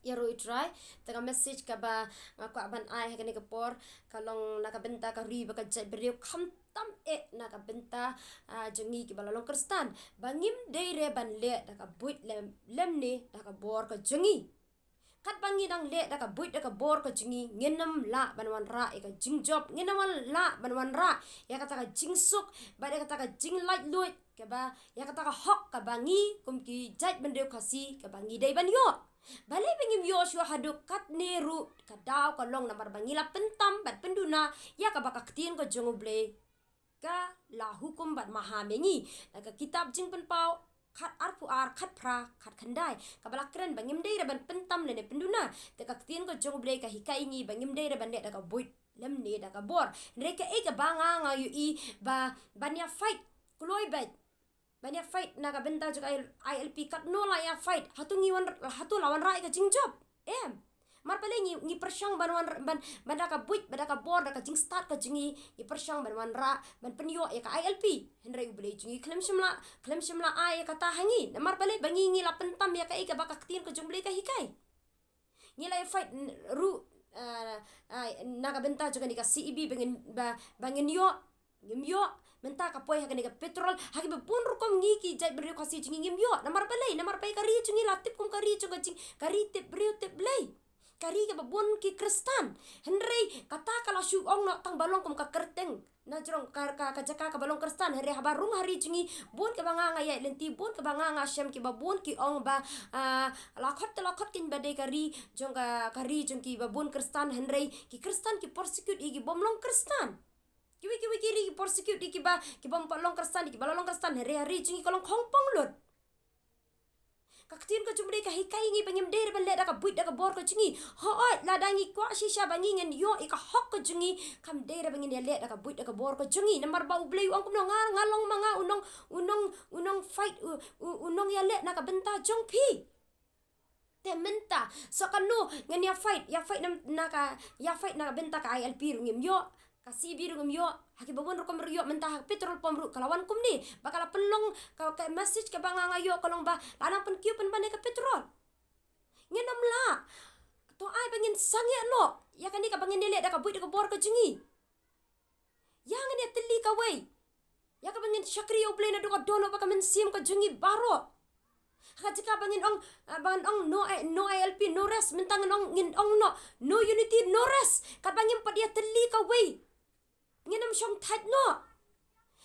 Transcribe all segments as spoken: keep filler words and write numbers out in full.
Ïaroh ïa U Trai. Te ka message kaba nga kwah ban ai ha kane ka por ka long na ka bynta ka ri bad ka jaitbynriew, khamtam eh na ka bynta, ah, jong ngi kiba la long Khristan, ba ngim dei re ban leh da ka buit lem, lymne da ka bor ka jong ngi. Katba ngi dang leh da ka buit da ka bor ka jong ngi, ngin ym lah ban wanrah ïa ka jingjop, ngin ym lah ban wanrah ïa kata ka jingsuk bad ïa kata ka jinglaitluid, kaba ïa kata ka hok kaba ngi kum ki jaitbynriew Khasi kaba ngi dei ban ïoh. Balei ba ngim ïoh shuh haduh katne ruh? Ka daw ka long namar ba ngi la pyntam bad pynduna ïa kaba ka ktien ka jong U Blei ka la hukum bad maham ïa ngi. Na ka kitab Jingpynpaw khat arphew ar, khat phra, khat khyndai, kaba la kren ba ngim dei re ban pyntam lane pynduna. Te ka ktien ka jong U Blei ka hikai ïa ngi ba ngim dei re ban leh da ka buit lymne da ka bor. Hynrei kaei kaba nga, nga ïohi ba ban ïa fight kloi beit, ban ïa fight na ka bynta jong ka I L P, katno la ïa fight, hato ngi wan, hato la wanrah ïa ka jingjop? Em. Namar balei ngi, ngi pyrshang ban wan, ban, ban da ka buit, ban da ka bor, da ka jingstad ka jong ngi, ngi pyrshang ban wanrah, ban pynïoh ïa ka I L P. Hynrei U Blei jong ngi khlem shym la, khlem shym la ai ïa kata ha ngi. Namar balei? Ba ngi, ngi la pyntam ïa kaei kaba ka ktien ka jong U Blei ka hikai. Ngi la ïa fight n-, ruh, ah, ah, na ka bynta jong kane ka C E B ba ngin, ba, ba ngin ïoh, ngim ïoh. Mynta ka poi ha kane ka petrol, ha kiba bun rukom ngi ki jaitbynriew Khasi jong ngi ngim ïoh. Namar balei? Namar ba ka ri jong ngi la tip kum ka ri jong ka jing, ka ri tip briew tip Blei, ka ri kaba bun ki Khristan. Hynrei kata ka la shu ong noh tang ba long kum ka kyrteng na jrong ka, ka, ka jaka kaba long Khristan. Hynrei haba rung ha ri jong ngi, bun kaba nga, nga ïaid lynti, bun kaba nga, nga shem, kiba bun ki ong ba, ah, la khot te la khot kein ba dei ka ri jong ka, ka ri jong kiba bun Khristan, hynrei ki Khristan ki persecute ïa ki bym long Khristan. Kiwei kiwei ki ri ki persecute ïa kiba, ki bym pat long Khristan, ïa kiba la long Khristan. Hynrei ha ri jong ngi ka long khongpong lut. Ka ktien ka jong U Blei ka hikai ïa ngi ba ngim dei re ban leh da ka buit da ka bor ka jong ngi. Hooid, lada ngi kwah shisha ba ngi ngin ïoh ïa ka hok ka jong ngi, kam dei re ba ngin ïa leh da ka buit da ka bor ka jong ngi. Namar ba U Blei u ong kumno? Nga, nga long ma nga u nong, u nong, u nong fight, u, u, u nong ïa leh na ka bynta jong phi. Te mynta, so kano ngin ïa fight, ïa fight na, na ka, ïa fight na ka bynta ka I L P ruh ngim ïoh, ka C E B ruh ngim ïoh, ha kiba bun rukom ruh ïoh. Mynta ha ka petrol pump ruh ka la wan kumne, ba ka la pynlong, ka, ka message kaba nga, nga ïoh ka long ba la nang pynkiew pynban ïa ka petrol. Ngin ym lah. To ai ba ngin sangeh noh ïa kane kaba ngin ïa leh da ka buit da ka bor ka jong ngi. Ïa ngin ïa tylli kawei, ïa kaba ngin shakri ïa U Blei naduh ka dohnud bad ka mynsiem ka jong ngi baroh. Ha ka jaka ba ngin ong, ah, ba ngin ong no, eh, no I L P, no rest, mynta ngin ong, ngin ong noh, no unity, no rest. Katba ngim pat ïa tylli kawei, ngin ym shong thait noh.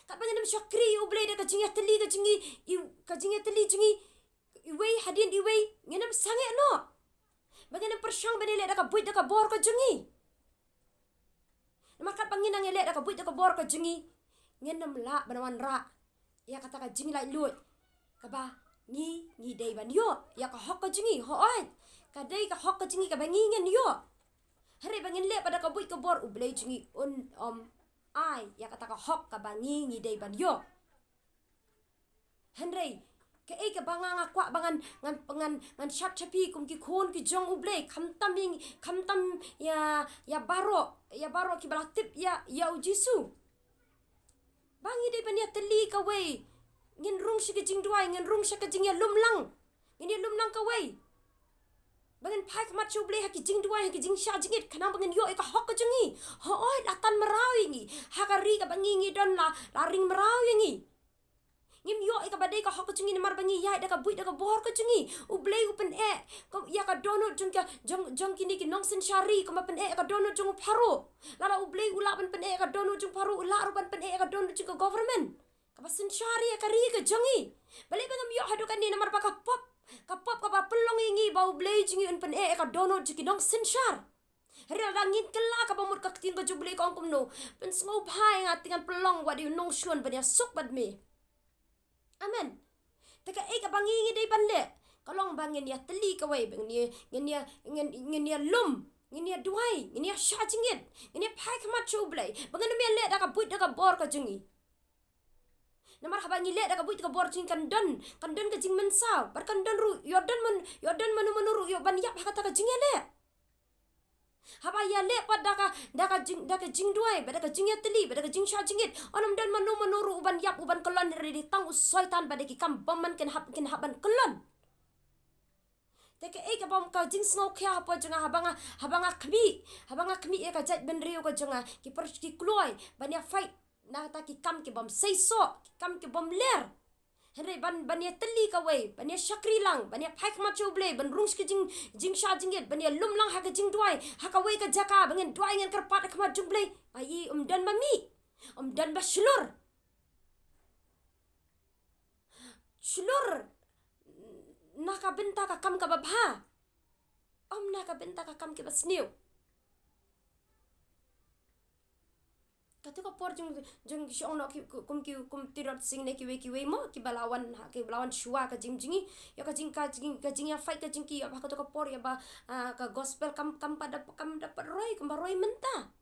Katba ngin ym shakri ïa U Blei da ka jingïatylli ka jong ngi, i, ka jingïatylli jong ngi, iwei hadien iwei, ngin ym sangeh noh. Ba ngin ym pyrshang ban ïaleh da ka buit da ka bor ka jong ngi. Namar katba ngin nang ïaleh da ka buit da ka bor ka jong ngi, ngin ym lah ban wanrah ïa kata ka jinglaitluid kaba ngi, ngi dei ban ïoh, ïa ka hok ka jong ngi. Hooid, ka dei ka hok ka jong ngi kaba ngi ngin ïoh. Hynrei ba ngin leh pat da ka buit ka bor, U Blei jong ngi un ym ai ïa kata ka hok kaba ngi, ngi dei ban ïoh. Hynrei kaei kaba nga, nga kwah ba ngan, ngan, ngan, ngan shad sha phi kum ki khun ki jong U Blei, khamtam ïa, khamtam ïa, ïa baroh, ïa baroh kiba la tip ïa, ïa U Jisu, ba ngi dei ban ïatylli kawei. Ngin rung sha ka jingduwai, ngin rung sha ka jingïalum lang. Ngin ïalum lang kawei. Ba ngin phai khmat sha U Blei ha ki jingduwai, ha ki jingshah jingit, khnang ba ngin ïoh ïa ka hok ka jong ngi. Hooid, la tan mraw ïa ngi. Ha ka ri kaba ngi, ngi don la, la ring mraw ïa ngi. Ngim ïoh ïa kaba dei ka hok ka jong ngi namar ba ngi ïaid da ka buit da ka bor ka jong ngi. U Blei u pyneh ka, ïa ka dohnud jong ka, jong, jong kine ki nongsynshar ri, kumba pyneh ïa ka dohnud jong u Pharaoh. Lada U Blei u lah ban pyneh ïa ka dohnud jong u Pharaoh, u lah ruh ban pyneh ïa ka dohnud jong ka government kaba synshar ïa ka ri ka jong ngi. Balei ba ngim ïoh haduh kane? Namar ba ka pop, ka pop kaba pynlong ïa ngi ba U Blei jong ngi un pyneh ïa ka dohnud jong ki nongsynshar. Hynrei lada ngin kylla kaba mut, ka ktien ka jong U Blei ka ong kumno? Pynsngewbha ïa nga, te ngan pynlong wat ïa u nongshun ban ïasuk bad me. Amen. Te kaei kaba ngi, ngi dei ban leh ka long ba ngin ïatylli kawei, ba ngin ïa, ngin ïa, ngin, ngin ïalum, ngin ïaduwai, ngin ïashah jingit, ngin ïaphai khmat sha U Blei, ba ngin ym ïaleh da ka buit da ka bor ka jong ngi. Namar haba ngi leh da ka buit da ka bor jong ngi, kan don, kan don ka jingmynsaw, bad kan don ruh, ïoh don man, ïoh don mano mano ruh ïoh ban ïap ha kata ka jingïaleh. Haba ïaleh pat da ka, da ka jing, da ka jingduwai, bad da ka jingïatylli, bad da ka jingshah jingit, yn ym don mano mano ruh u ban ïap, u ban kyllon, hynrei dei tang u Soitan bad da ki kam bymman kin hap, kin hap ban kyllon. Te kaei kaba ong ka jingsngewkhia hapoh jong nga, haba nga, haba nga khmih, haba nga khmih ïa ka jaitbynriew ka jong nga, ki por ki kloi ban ïa fight na kata ki kam ki bym seisoh, ki kam ki bym ler. Hynrei ban, ban ïa tylli kawei, ban ïa shakri lang, ban ïa phai khmat sha U Blei, ban rung sha ka jing, jingshisha jingit, ban ïa lum lang ha ka jingduwai ha kawei ka jaka, ba ngin duwai, ngin kyrpad ha khmat jong U Blei. Ai, ym don ba mih, ym don ba shlur. Shlur na ka bynta ka kam kaba bha, ym na ka bynta ka kam kaba sniew. Kato ka por jong, jong ki shong noh ki, kum ki, kum Tirot Sing ne kiwei kiwei mo, kiba la wan, kiba la wan shuwa ka jing, jong ngi. Ïa ka jing, ka jing, ka jingïa fight ka jong ki, ïa ba kato ka por, ïa ba, ah, ka gospel kam, kam pat da, kam da pat roi, kam ba roi mynta.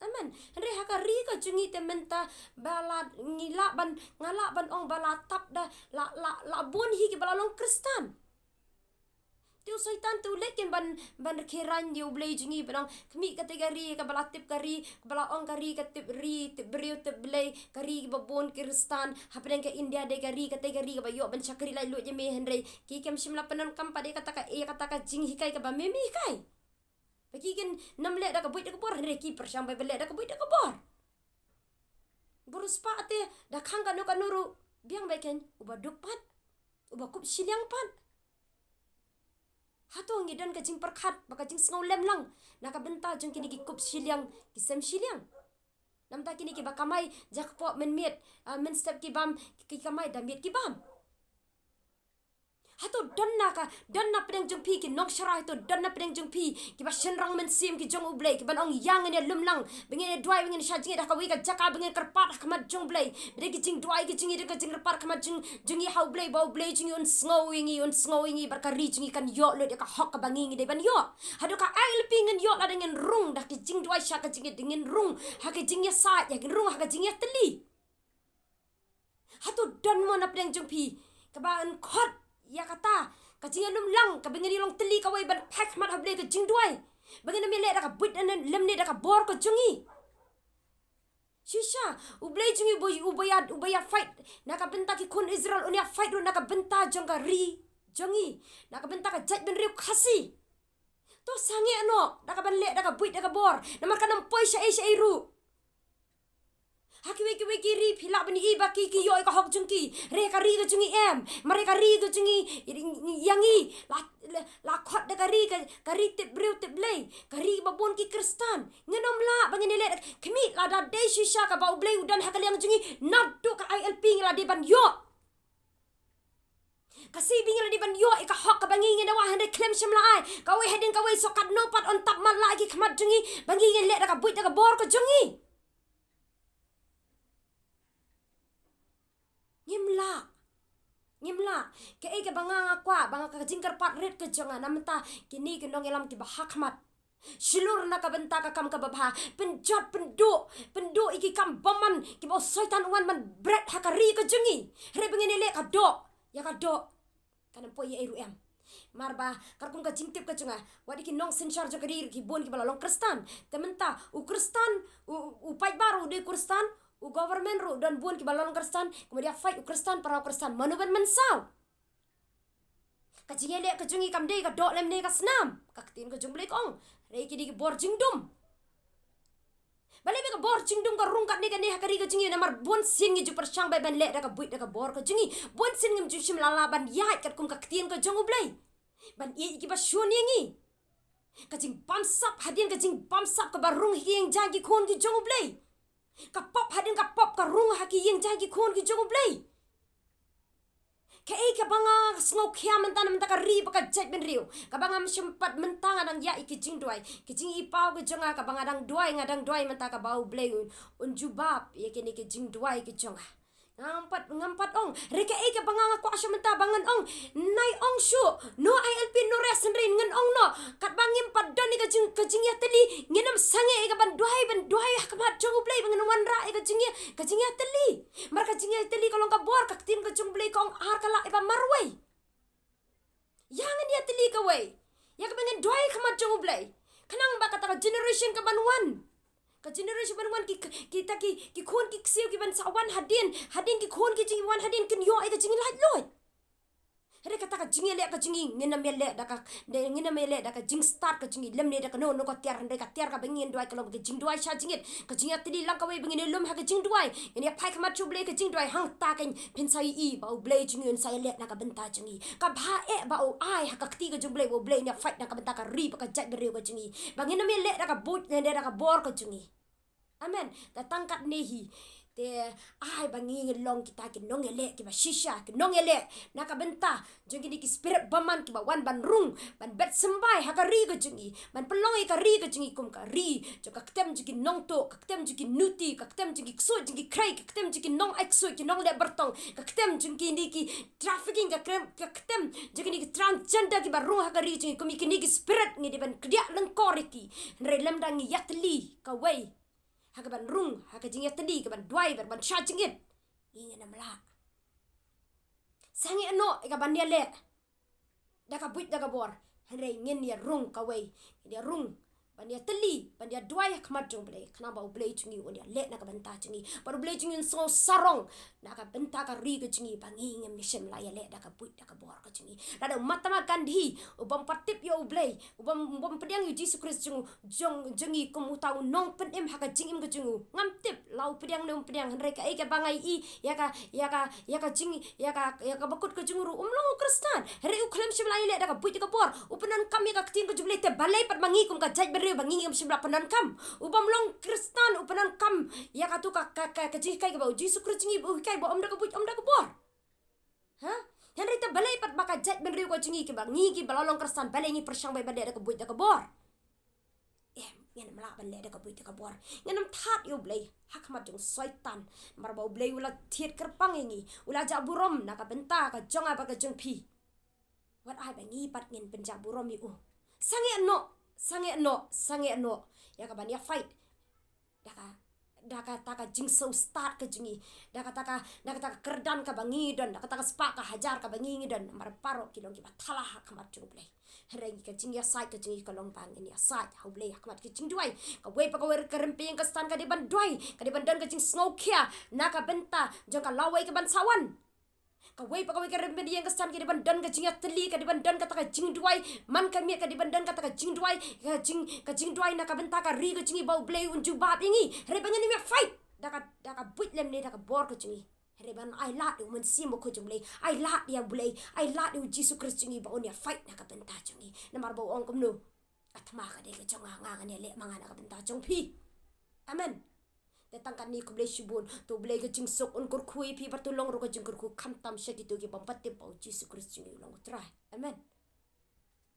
Amen. Hynrei ha ka ri ka jong ngi te mynta, ba la, ngi lah ban, nga lah ban ong ba la tap da, la, la, la bun hi kiba la long Khristan. Te u Soitan te u leit ken ban, ban rkhie rain ïa U Blei jong ngi, ban ong khmih kata ka ri kaba la tip ka ri, kaba la ong ka ri ka tip ri, tip briew tip Blei, ka ri kiba bun Khristan, hapdeng ka India dei ka ri, kata ka ri kaba ïoh ban shakri laitluid ïa me, hynrei ki kem shym la pyndonkam pat ïa kata ka, ïa kata ka jinghikai kaba me, me hikai. Ba ki kin nym leh da ka buit da ka bor, hynrei ki pyrshang ba ban leh da ka buit da ka bor. Bun u spah te da khang kano kano ruh, biang beit ken, uba duk pat, uba kup shiliang pat. Hato ngi don ka jingpyrkhat bad ka jingsngewlem lang na ka bynta jong kine ki kup shiliang, ki sem shiliang? Namar kine kiba kamai jakpoh mynmiet, ah, mynstep ki bam, ki kamai da miet ki bam. Hato don na ka, don na pdeng jong phi ki nongshakri, hato don na pdeng jong phi kiba shynrang mynsiem ki jong U Blei, kiban ong ïa ngin ïa lum lang, ba ngin ïa duwai, ba ngin ïa shah jingit ha kawei ka jaka, ba ngin kyrpad ha khmat jong U Blei. Ba dei ki jingduwai ki jong ngi, dei ka jingkyrpad ha khmat jong, jong ngi ha U Blei, ba U Blei jong ngi un sngew ïa ngi, un sngew ïa ngi, bad ka ri jong ngi kan ïoh lut ïa ka hok kaba ngi, ngi dei ban ïoh. Haduh ka I L P ngin ïoh lada ngin rung da ki jingduwai, sha ka jingit, ngin rung ha ka jingïasaid, ïa ngin rung ha ka jingïatylli. Hato don mo na pdeng jong phi kaba yn khot ïa kata ka jingïalum lang, kaba ngin ïa long tylli kawei ban phai khmat ha U Blei ka jingduwai, ba ngin ym ïaleh da ka buit lymne da ka bor ka jong ngi? Shisha U Blei jong ngi uba, uba ïa, uba ïa fight na ka bynta ki khun Israel, un ïa fight ruh na ka bynta jong ka ri jong ngi, na ka bynta ka jaitbynriew Khasi. To sangeh noh da kaban leh da ka buit da ka bor, namar kan ym poi shaei shaei ruh. Ha kiwei kiwei ki ri phi lah ban ïohi ba ki, ki ïoh ïa ka hok jong ki. Hynrei ka ri ka jong ngi em, mar ïa ka ri ka jong ngi, ïa ngi la, la, la khot da ka ri ka, ka ri tip briew tip Blei, ka ri ba bun ki Khristan. Ngin ym lah ba ngin ïaleh da ka, khmih, lada dei shisha kaba U Blei u don ha ka liang jong ngi, naduh ka I L P ngi la dei ban ïoh. Ka C B ngi la dei ban ïoh ïa ka hok kaba ngi ngin dawa, hynrei khlem shym la ai. Kawei hadien kawei, soh katno pat yn tap matlah ïa ki khmat jong ngi ba ngi ngin leh da ka buit da ka bor ka jong ngi. Ngim lah. Ngim lah. Kaei kaba nga, nga kwah ba nga, ka jingkyrpad rit ka jong nga na mynta kine ki nongïalam kiba ha khmat, shlur na ka bynta ka kam kaba bha, pynjot pynduh, pynduh ïa ki kam bymman kiba u Soitan u wan ban bret ha ka ri ka jong ngi. Hynrei ba ngin ïaleh ka doh, ïa ka doh kan ym poi ei ei ruh em. Mar ba katkum ka jingtip ka jong nga, wat ïa ki nongsynshar jong ka ri ruh ki bun kiba la long Khristan. Te mynta u Khristan, u, u paidbah ruh u dei Khristan, u government ruh don bun kiba la long Khristan, kumba dei ïa fight u Khristan para u Khristan, mano ban mynsaw? Ka jingïaleh ka jong ngi kam dei ka doh lymne ka snam. Ka ktien ka jong U Blei ka ong, hynrei ki dei ki bor jingdum. Balei ba ka bor jingdum ka rung katne katne ha ka ri ka jong ngi, namar bun sien ngi ju pyrshang ba ban leh da ka buit da ka bor ka jong ngi. Bun sien ngim ju shim lala ban ïaid katkum ka ktien ka jong U Blei, ban ïeit ïa kiba shun ïa ngi. Ka jingbamsap hadien ka jingbamsap kaba rung ha ki ïing jaiñ ki khun ki jong U Blei. Ka pop hadien ka pop ka rung ha ki ïing jaiñ ki khun ki jong U Blei. Kaei kaba nga sngewkhia mynta na bynta ka ri bad ka jaitbynriew, kaba ngam shym pat, mynta nga dang ïaid ïa ki jingduwai, ki jingïohi paw ki jong nga, kaba nga dang duwai, nga dang duwai mynta kaba U Blei un, un jubab ïa kine ki jingduwai ki jong nga. Ngam pat, ngam pat ong. Hynrei kaei kaba nga, nga kwah shuh mynta ba ngan ong, nai ong shuh, no I L P no rest, hynrei ngan ong noh, katba ngim pat don ïa ka jing, ka jingïatylli, ngin ym sangeh ïa kaban duwai, ban duwai ha khmat jong U Blei ba ngan wanrah ïa ka jingïa, ka jingïatylli. Mar ka jingïatylli ka long ka bor, ka ktien ka jong U Blei ka ong ar ka lah ïa ba marwei. Ïa ngin ïatylli kawei, ïa kaba ngin duwai ha khmat jong U Blei, khnang ba kata ka generation kaban wan, ka generation ban wan, ki, kita ki, ki khun ki ksiew kiban sa wan hadien, hadien ki khun ki jingwan hadien kin ïoh ïa ka jinglaitluid. Hynrei kata ka jingïaleh ka jong ngi, ngin ym ïaleh da ka, da, ngin ym ïaleh da ka jingstad ka jong ngi, lymne da kano kano ka tiar, hynrei ka tiar kaba ngin duwai ka long ka jingduwai sha jingit, ka jingïatylli lang kawei ba ngin ïalum ha ka jingduwai, ngin ïaphai khmat sha U Blei ka jingduwai, hangta kan phin sa ïohi ba U Blei jong ngi un sa ïaleh na ka bynta jong ngi. Kaba eh ba u ai ha ka kti ka jong U Blei, ba U Blei un ïa fight na ka bynta ka ri bad ka jaitbynriew ka jong ngi. Ba ngin ym ïaleh da ka buit ne da ka bor ka jong ngi. Amen. Te tang katne hi. Te ai ba ngi ngin long kita ki nongïaleh kiba shisha, ki nongïaleh na ka bynta jong kine ki spirit bymman kiba wan ban rung, ban bet symbai ha ka ri ka jong ngi, ban pynlong ïa ka ri ka jong ngi kum ka ri jong ka ktem jong ki nongtuh, ka ktem jong ki nuti, ka ktem jong ki ksuid jong ki khrei, ka ktem jong ki nongai ksuid, ki nongleh byrtong, ka ktem jong kine ki trafficking, ka ktem, ka ktem jong kine ki transgender kiba rung ha ka ri jong ngi. Kum ïa kine ki spirit ngi dei ban kdiah lyngkor ïa ki. Hynrei lymda ngi ïatylli kawei ha kaban rung, ha ka jingïatylli, kaban duwai, ban, ban shah jingit, ngi ngin ym lah. Sangeh noh ïa kaban ïaleh da ka buit da ka bor, hynrei ngin ïa rung kawei, ngin ïa rung ban ïatylli, ban ïa duwai ha khmat jong U Blei, khnang ba U Blei jong ngi un ïaleh na ka bynta jong ngi, bad U Blei jong ngi un sngew sarong na ka bynta ka ri ka jong ngi, ba ngi ngim shym la ïaleh da ka buit da ka bor ka jong ngi. Lada u Mahatma Gandhi u bym pat tip ïa U Blei, u bym, u bym pdiang ïa U Jisu Khrist jong, jong, jong ngi kum uta u nongpynim ha ka jingim ka jong u, ngam tip la u pdiang ne um pdiang, hynrei kaei kaba nga ïohi ïa ka, ïa ka, ïa ka jing, ïa ka, ïa ka bakut ka jong u ruh, um long u Khristan, hynrei u khlem shym la ïaleh da ka buit da ka bor, u pyndonkam ïa ka ktien ka jong U Blei. Te balei pat ma ngi kum ka jaitbynriew ba ngi ngim shym la pyndonkam? U bym long Khristan u pyndonkam ïa katu ka, ka, ka, ka jinghikai kaba U Jisu Khrist jong ngi u hikai ba ym da ka buit ym da ka bor. Ha? Hynrei te balei pat ba ka jaitbynriew ka jong ngi kiba ngi kiba la long Khristan, balei ngi pyrshang ba ban leh da ka buit da ka bor? Em, ngin ym lah ban leh da ka buit da ka bor. Ngin ym thad ïa U Blei ha khmat jong Soitan. Namar ba U Blei u la thied kyrpang ïa ngi, u la jah burom na ka bynta ka jong nga bad ka jong phi. Wat ai ba ngi pat ngin pynjah burom ïa u. Sangeh noh, sangeh noh, sangeh noh ïa kaban ïa fight da ka, da kata ka jingsngewstad ka jong ngi, da kata ka, da kata ka kyrdan kaba ngi don, da kata ka spah ka hajar kaba ngi ngi don. Namar baroh ki long kiba thala ha khmat jong U Blei. Hynrei ka jingïasaid ka jong ngi ka long ba ngin ïasaid ha U Blei ha khmat ka jingduwai. Kawei pa kawei ka rympei ïing ka stan ka dei ban duwai, ka dei ban don ka jingsngewkhia na ka bynta jong ka lawei kaban sa wan. Kawei pa kawei ka rympei ïing ka stan ka dei ban don ka jingïatylli, ka dei ban don kata ka jingduwai man ka miet, ka dei ban don kata ka jingduwai, ka jing, ka jingduwai na ka bynta ka ri ka jong ngi ba U Blei un jubab ïa ngi. Hynrei ba ngin ym ïa fight da ka, da ka buit lymne da ka bor ka jong ngi. Hynrei ban ai lad ïa U Mynsiem Bakhuid jong U Blei, ai lad ïa U Blei, ai lad ïa U Jisu Khrist jong ngi ba un ïa fight na ka bynta jong ngi. Namar ba u ong kumno, ka thma ka dei ka jong nga, nga ngan ïaleh ma nga na ka bynta jong phi. Amen. Te tang katne, khublei shibun. To U Blei ka jingsuk un kyrkhu ïa phi bad to long ruh ka jingkyrkhu khamtam sha kito ki bym pat tip ba U Jisu Khrist jong ngi u long U Trai. Amen.